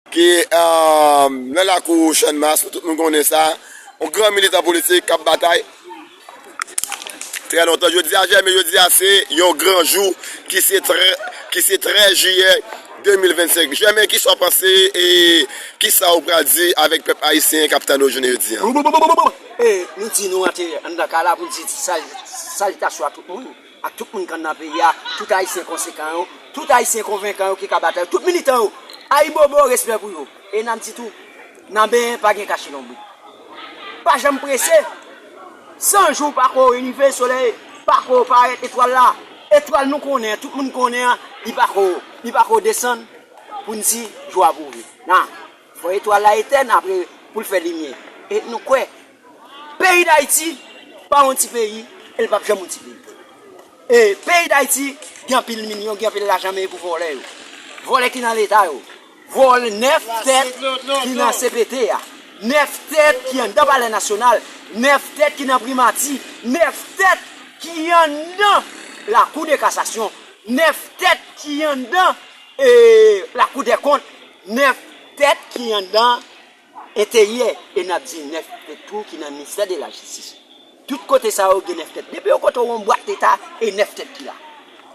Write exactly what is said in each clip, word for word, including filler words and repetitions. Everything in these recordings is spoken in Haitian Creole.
Ki, um, nan lakou Channmas, tout moun konnen sa. Yon gran militan politik k ap batay trè lontan. Jodi a, Jèmen, jodi a se yon gran jou ki se trè, ki se trèz jiyè de mil vennsenk. Jèmen, kisa w panse e kisa w pral di avèk pèp ayisyen k ap tann ou jounen jodi a? E nou di nou antre anndan kay la pou n di sal-, salitasyon a tout moun, ak tout moun k anndan peyi a, tout Ayisyen konsekan yo, tout Ayisyen konvenkan yo ki ka batay, tout militan yo. Ayibobo, respè pou yo. E n ap di tou, nan benyen pa gen kache lonbrit. Pa janm prese. San jou pako rive, solèy pako parèt, etwal la. Etwal nou konnen, tout moun konnen an, li pako, li pako desann pou n di jou a pou rive. Nan, fò etwal la etèn apre pou l fè limyè. E nou kwè, peyi Dayiti pa yon ti peyi, e l p ap janm yon ti peyi. E peyi Dayiti gen anpil milyon, gen anpil lajan, men e pou vòlè yo. Vòlè ki nan Leta yo. Vòlè nèf tèt ki nan C P T a. Nèf tèt ki anndan Palè Nasyonal. Nèf tèt ki nan Primati. Nèf tèt ki anndan Lakou de Kasasyon. Nèf tèt ki anndan, e, Lakou dè Kont. Nèf tèt ki anndan Enteryè. E n ap di nèf tèt tou ki nan Ministè de la Jistis. Tout kote sa yo gen nèf tèt. Depi yon kote w yon bwat leta, e nèf tèt ki la.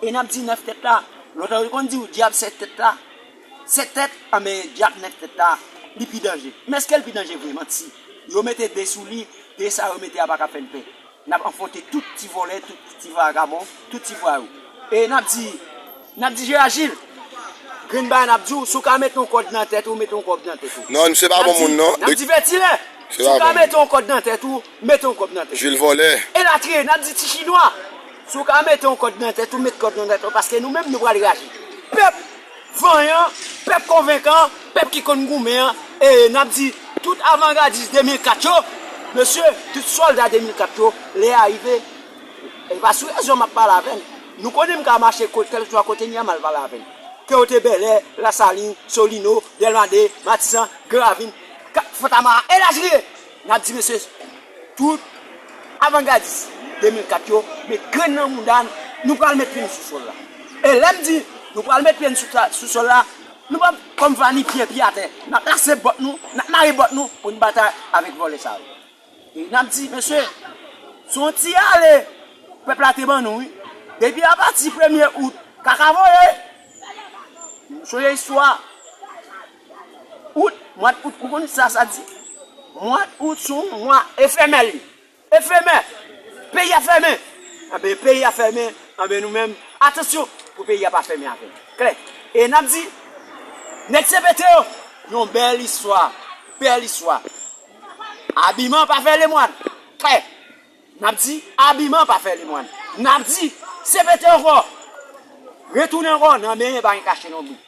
E n ap di nèf tèt la. Lontan yo konn di w dyab sèt tèt la. Sèt tèt, anben dyab nèf tèt la, li pi danje. Men èske l pi danje vre? Manti. Yo mete de sou li, de sa yo mete a pa ka fè l pè. N ap anfonte tout ti vòlè, tout ti vagabon, tout ti vwayou. E n ap di, n ap di Jera Jil, grenn bagay n ap di w, si w ka mete yon kòd nan tèt ou, mete yon kòd nan tèt ou. Non, misye pa bon moun, non. N ap di Vètilè, si w ka mete yon kòd nan tèt ou, mete yon kòd nan tèt ou. Jil vòlè. Elatriye, n ap di Ti Chinwa, si w ka mete yon kòd nan tèt ou, mete kòd nan tèt ou, paske nou menm nou pral reyaji. Pèp vanyan, pèp konvenkan, pèp ki konn goumen an, e n ap di tout avangadis de mil kat yo, mesye, tout sòlda de mil kat yo, lè a rive, e pa sou rezo m ap pale avè n. Nou konnen m ka mache kot, kèlkeswa kote n ye a, m al pale avè n. Ke w te Bèlè, Lasalin, Solino, Dèlma de, Matisan, Gran Ravin, Ka-, Fontamara, elatriye. N ap di, mesye, tout avangadis de mil kat yo, met grenn nan mouda n, nou pral met pye n sou sòl la. E lè m di, nou pral met pye n sou, sou sòl la, nou p ap kòm vanipye pye atè. N ap lase bòt nou, n ap mare bòt nou pou n batay avèk vòlè sa yo. E n ap di, mesye, se yon ti ale pèp la te ban nou, wi. Depi apati premye out, kaka voye. Nou sonje istwa. Out, mwa out, ou konn sa sa di? Mwa out se yon mwa efemè li. Efemè. Peyi a fèmen. Anben, peyi a fèmen. Anben, nou menm, atansyon pou peyi a pa fèmen avè n. Klè. E n ap di, nèg C P T yo, yon bèl istwa. Bèl istwa. Abiman pa fè lemwàn. Klè. N ap di, abiman pa fè lemwàn. N ap di, C P T ankò. Retounen ankò, nan benyen pa gen kache lonbrit.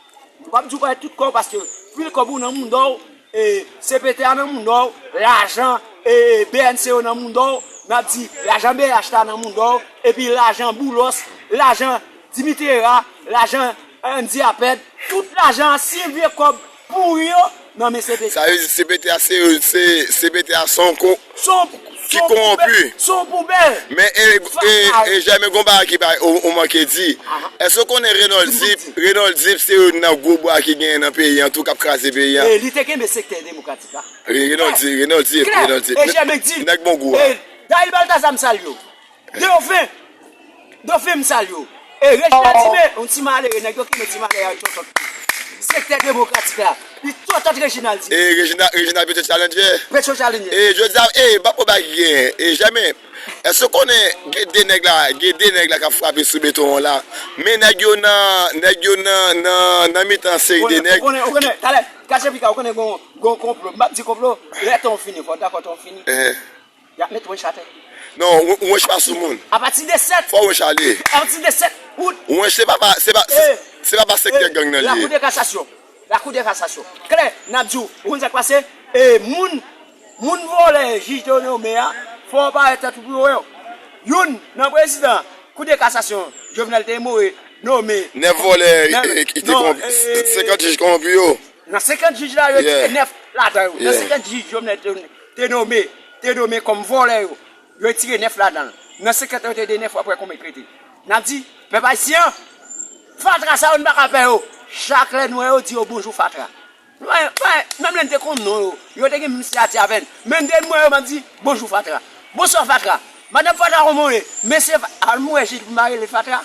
M p ap di w bay tout kò w paske pil kòb ou nan mouda w, e, C P T a nan mouda w, lajan, e, B N C yo nan mouda w, n ap di lajan B H T a nan mouda w, epi lajan Boulos, lajan Dimitera, lajan Andy Apèd, tout lajan an, si vye kòb pouri yo nan men C P T. Sa vle di C P T a se, se, C P T a se yon ko-, ki kowonpi. Se yon poubèl. Men, e, e, e, Jèmen, gon bagay ki pa, ou, ou manke di. Èske w konnen Renold Zip, Renold Zip se youn nan gwo bwa ki genyen nan peyi an tou k ap kraze peyi an? E li te kenbe sektè demokratik la. Re-, Renold Zip, Renold Zip, Renold Zip. E Jèmen di, nèg bon gou a. E Dayil Baltazar m salye w. Defen. Dofen m salye w. E Reginald Dime, yon ti malere, nèg yo ki met ti malere a, li tòtòt. Sektè demokratik la, li tòtòt Reginald Dime. E Reginald, Reginald Petro Challenger. Petro Challenger. E jodi a, e, m ap pran bagay ki genyen. E Jèmen, èske w konnen gen de nèg la, gen de nèg la k ap frape sou beton an la? Men nèg yo nan, nèg yo nan, nan, nan mitan seri de nèg. Ou konnen, ou konnen, talè, kache pika, ou konnen gon, gon konplo. M p ap di konplo, lè tan w fini, fò w dakò tan w fini. Y ap met wench atè. Non, w-, wench pa sou moun. Apati de sèt. Fò wench ale. Apati de sèt out. Wench se pa, pa, se pa, se, se pa, pa sektè gang nan li ye. Lakou de kasasyon. Lakou de kasasyon. Klè, n ap di w, ou konn sa k pase? E moun, moun vòlè jij te nonmen a, fò w parèt tèt ou pou yo wè w. Youn nan prezidan kou de kasasyon, Jovenel te more, nonmen. Nèf vòlè, e, ki te konp-, senkant jij kowonpi yo. Nan senkant jij la, yo te nèf ladan yo. Nan senkant jij Jovenel te, te nonmen, te nonmen kòm vòlè yo. Yo retire nèf ladan l. Nan senkant yo te de nèf, w ap wè konbyen k rete. N ap di, pèp ayisyen an, fatra sa yo, n pa ka pè yo. Chak lè n wè yo, di yo bonjou fatra. Menm lè n te konn non yo, yo te gen menm siyati avè n. Men m te wè yo, m ap di, bonjou Fatra. Bonswa Fatra. Madanm Fatra, kòman w ye? Mesye Fa-, a m wè Jil pou m pa rele Fatra.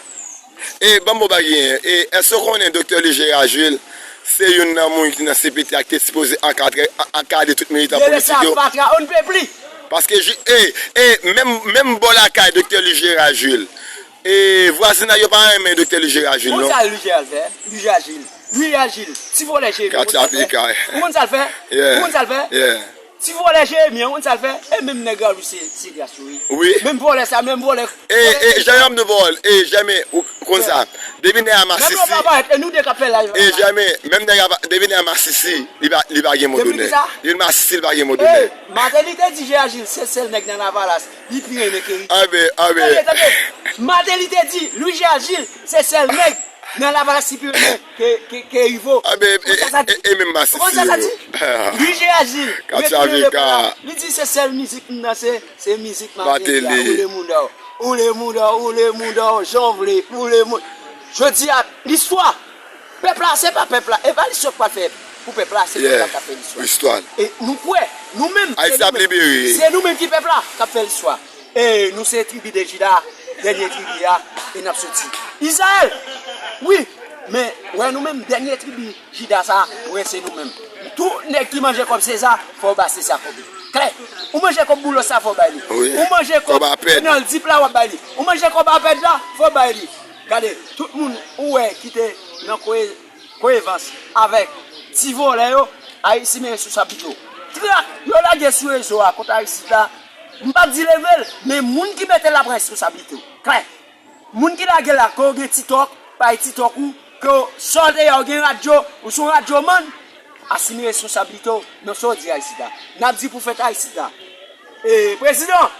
E ban m ba w bagay, e èske w konnen Doktè Louis Gérard Jules se youn nan moun ki nan C P T a ki te sipoze ankadre, an-, ankadre tout militan politik yo? Fatra, on ne peut plus. Paske, e, e, menm, menm bò lakay Doktè Louis Gérard Jules, e, vwazinay yo pa renmen Doktè Louis Gérard Jules, non. Konn sa Louis Gérard fè? Louis Gérard Jules. Louis Gérard Jules. Ti vòlè Jeremi, ou konn sa l fè? Ou konn sa l fè? Ou konn sa l fè? Ti vòlè Jeremi an, ou konn sa l fè? E menm nèg la, Louis, se, se gras yo, wi. Wi. Menm vòlè sa, menm vòlè. E, e, Jeremi de vòl, e, Jeremi, ou konn sa. Depi nèg la masisi. Menm lè w pa parèt, e nou de k ap fè live la. E, Jeremi, menm nèg la, depi nèg la masisi, li pa, li pa gen mo donè. Li masisi, li pa gen mo donè. E, Martelly te di Gérard Jules, se sèl nèg nan Lavalas, li pi renmen ke Rivo. Abe, abe. Tande, tande. Martelly te di, Louis Gérard Jules, se sèl nèg nan Lavalas li pi renmen ke, ke, ke Rivo. Abe, e, e, e, e menm masisi yo. Louis Gérard Jules, retourne le pala. Li di, se sèl mizik m nan, se, se mizik Martelly a. Martelly. Ou le moun dò. Ou le moun dò, ou le moun dò, jan w vle, ou le moun. Jodi a, listwa. Pèp la, se pa pèp la. E pa listwa k pral fè pou pèp la, se pèp la k ap fè listwa. Listwa. E nou kwè, nou menm, se nou menm. Ayiti ap libere. Se nou menm ki pèp la k ap fè listwa. E nou se tribi de Jida, dènye tribi a, e n ap soti. Izrayèl, wi, men, wè nou menm, dènye tribi Jida sa, wè se nou menm. Tout nèg ki manje kòb Seza, fò w ba Seza kòb li. Klè. Ou manje kòb Boulos sa, fò w bay li. Wi. Ou manje kòb Donald Deep la, w ap bay li. Ou manje kòb Apèd la, fò w bay li. Gade, tout moun ou wè ki te nan koye-, koyevans avèk ti vòlè yo, Aristide men responsabilite w. Trak yo lage sou rezo a kont Aristide la, m p ap di leve l, men moun ki mete l la pran responsabilite w. Klè. Moun ki lage l la, ke w gen TikTok, bay TikTok ou, ke w sòte a, w gen radyo, ou se yon radyomann, asime responsabilite w nan sa w di Aristide la. N ap di pou fèt Aristide la. E, prezidan,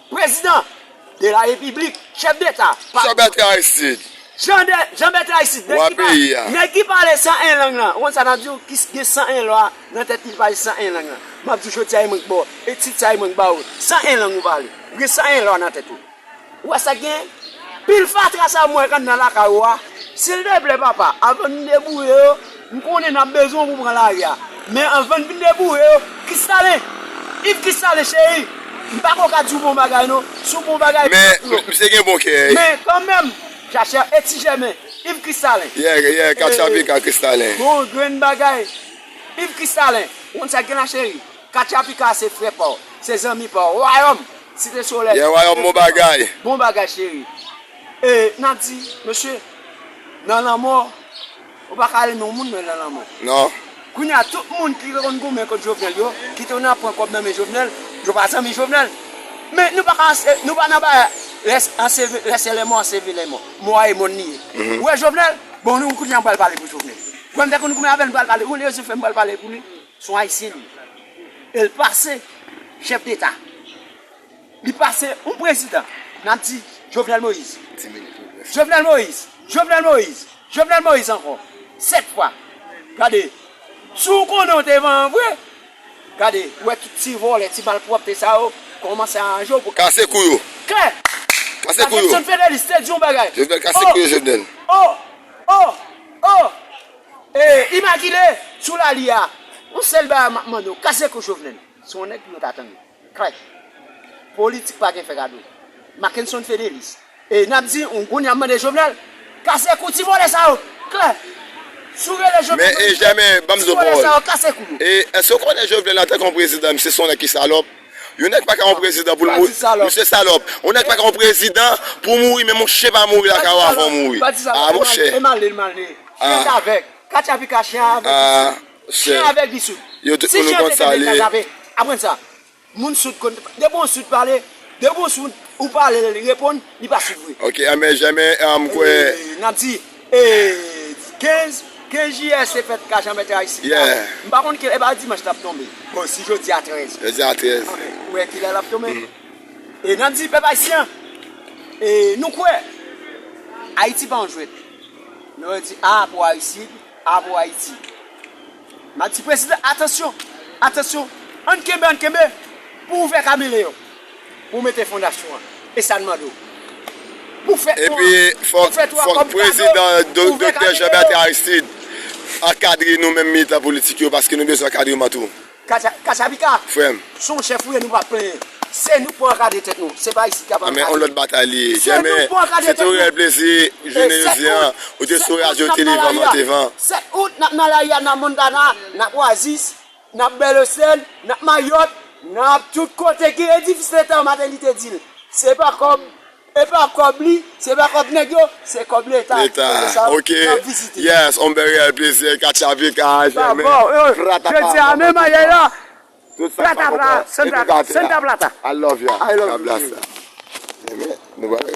prezidan de la repiblik, chèf deta, pa- Chèf deta Aristide. Jan de, Jan Bètray Sid, nèg ki pa-, nèg ki pale san en lang lan. Ou konn sa n ap di w, ki s-, gen san en lwa nan tèt li, li pale san en lang lan. M ap di w jodi a, e mwen k ba w, e tit sa, e mwen k ba w, san en lang ou pale. Ou gen san en lwa nan tèt ou. Ou wè sa k genyen? Pil fatra sa m wè k anndan lakay ou a, silteplè papa, avan n deboure yo, m konnen n ap bezwen w pou pran lari a. Men anvan n vin deboure yo, Kristalen, Iv Kristalen cheri, m pa ko ka di w bon bagay non. Si w bon bagay, men, misye gen bon kè. Men kanmenm, Jachè e Ti Jèmen, Iv Kristalen. Yeah, yeah, Katya Pika Kristalen. Bon grenn bagay. Iv Kristalen, ou konn sa k gen la cheri? Katya Pika se frè pa w, se zanmi pa w. Wayòm, Site Solèy. Yeah, Wayòm bon bagay. Bon bagay cheri. E n ap di, mesye, nan lanmò, ou pa ka ale nan yon moun nan lanmò. Non. Kounye a, tout moun ki te konn goumen kont Jovenel yo, ki te konn ap pran kòb nan men Jovenel, yo pa zanmi Jovenel. Men nou pa ka anse-, nou pa nan bagay lè, anseve-, lè se lè mò, anseve lè mò. Mò a e mòn li ye. Ou wè Jovenel? Bon, nou kounye a m pral pale pou Jovenel. Ou wè m te konn goumen avè l, m pral pale. Ou wè rezon fè m pral pale pou li? Se yon ayisyen li. E l pase chèf deta. Li pase yon prezidan. N ap di Jovenel Moïse. Jovenel Moïse. Jovenel Moïse. Jovenel Moïse ankò. Sèt fwa. Gade. Si w konnen w te van an vre, gade, ou wè tout ti vòlè, ti malpwòpte sa yo, kòmanse aranje w pou kase kou yo. Klè. Kase kou yo. Jackson Federis te di yon bagay. Jovenel, kase kou yo, Jovenel. Oh! Oh! Oh! E, Imakile, sou lali a, yon sèl bagay m ap mande w, kase kou Jovenel. Se yon nèg pou yo ta tande. Klè. Politik pa gen fè kado. Mackenson Federis. E n ap di, yon kounye a m mande Jovenel, kase kou ti vòlè sa yo. Klè. Si w rele Jovenel, men, e, Jèmen, ban m di w pawòl. Ti vòlè sa yo, kase kou yo. E èske w konnen Jovenel antanke yon prezidan, misye se yon nèg ki salòp? Yon nèg pa ka yon prezidan pou l mouri. Misye salòp. Yon nèg pa ka yon prezidan pou mouri, men yon chen pa mouri lakay ou avan w mouri. A, monchè. E mal, e mal, e mal. Chen avèg. Katya Pika chen avèg. A, chen avèg li soud. Yo tout moun konn sa li ye. Aprann sa. Moun soud konn, depi yon soud pale, depi yon soud ou pale, li reponn, li pa soud vre. Ok, anben, Jèmen, m kwè. E, n ap di, e, kenz, kenz jiyè se fèt ka Jan Bètray Sid la. Yeah. M pa konn kilè, e pa dimanch l ap tonbe. Bon, si jodi a trèz. Jodi a trèz. Anben, ou wè kilè l ap tonbe? E n ap di pèp ayisyen, e nou kwè Ayiti pa yon jwèt. Lè yo di A pou Aristide, A pou Ayiti. M ap di prezidan, atansyon, atansyon, ann kenbe, ann kenbe, pou ouvè kameleyon, pou mete fondasyon an. E sa n mande w. Pou fè twa, epi fòk, pou fè twa fòk kòb prezidan kado, do-, ouvè doktè Jean Bertrand Aristide ankadre nou menm militan politik yo, paske nou bezwen ankadreman tou. Kacha- Kachapika, frè m, se yon chèf ou ye, nou p ap plenyen. Se nou k pou ankadre tèt nou. Se pa isit k ap ankadre. Men yon lòt batay li ye. Jèmen, se te yon reyèl plezi jounen jodi a. Ou te sou radyo, te levan, te van. Sèt out, n ap nan lari a, n ap Montana, n ap Oasis, n ap Bèlesèl, n ap Mayòt, n ap tout kote ki edifis Leta, Martin Luther di l. Se pa kòb, e pa kòb li, se pa kòb nèg yo, se kòb Leta. Leta. Kote sa, n ap vizite. Yes, on bèl reyèl plezi, Kachapika, jèmen. Jodi a menm ayè la. Tout sa pa konprann. Santa, Santa Plata. I love you. I love you too. Amen. Nou pral